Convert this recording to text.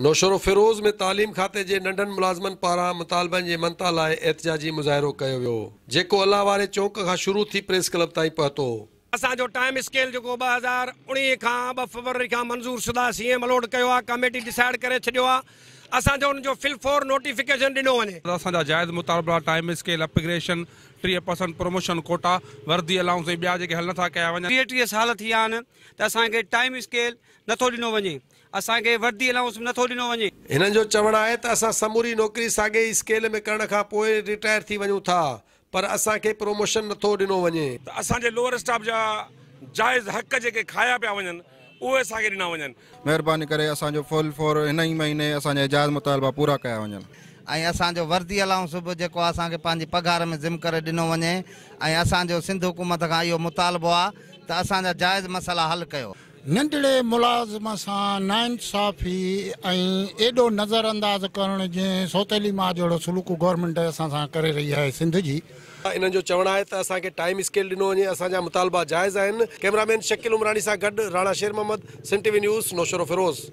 نوشهروفيروز ۾ تعليم کاتي جي ننڍن ملازمن پاران مطالبن جي مڃتا لاء احتجاجي مظاهرو ڪيو ويو، جيڪو الله واري چونڪ کان شروع ٿي پريس ڪلب تائين پهتو. اسان جو ٽائيم اسڪيل جيڪو 2019 کان 2 فبروري کان منظور شده سي ايم الاٽ ڪيو آهي، ڪميٽي ڊسائيڊ ڪري ڇڏيو آهي، اسان جو ان جو في الفور نوٽيفڪيشن ڏنو وڃي. اسان جا جائز مطالبا ٽائيم اسڪيل، اپگريشن، 30% پروموشن ڪوٽا، وردي الائونس ۽ ٻيا جيڪي حل نٿا ڪيا وڃن. 33 سال ٿي ويا آهن ته اسان کي ٽائيم اسڪيل نٿو ڏنو وڃي، اسان کي وردي الائونس به نٿو ڏنو وڃي. هنن جو چوڻ آهي ته اسان سموري نوڪري ساڳئي ئي اسڪيل ۾ ڪرڻ کان پوء رٽائر ٿي وڃون ٿا پر اسان کي پروموشن نٿو ڏنو وڃي. ته اسان جي لوئر اسٽاف جا جائز حق جيڪي کايا پيا وڃن اهي اسان کي ڏنا وڃن. مهرباني ڪري اسان جو فل فور هن ئي مهيني اسان جا جائز مطالبا پورا ڪيا وڃن. ۽ اسان جو وردي الائونس به جيڪو اسان کي پنهنجي پگهار ۾ ضم ڪري ڏنو وڃي ۽ اسان جو سنڌ حڪومت کان اهو مطالبو آهي ته اسان جا جائز مسئلا حل ڪيو. ننڍڙي ملازم سان ناانصافي ۽ ايڏو نظر انداز ڪرڻ جنهن سوتيلي ماء جهڙو سلوڪ گورنمينٽ اسان سان ڪري رهي آهي سنڌ جي. انهن جو چوڻ آهي ته اسان کي ٽائيم اسڪيل ڏنو وڃي اسان جا مطالبا جائز آهن. ڪئميرا مين شڪيل عمراڻي سان گڏ Rana Sher Muhammad, Sindh T V news, Naushahro Feroze.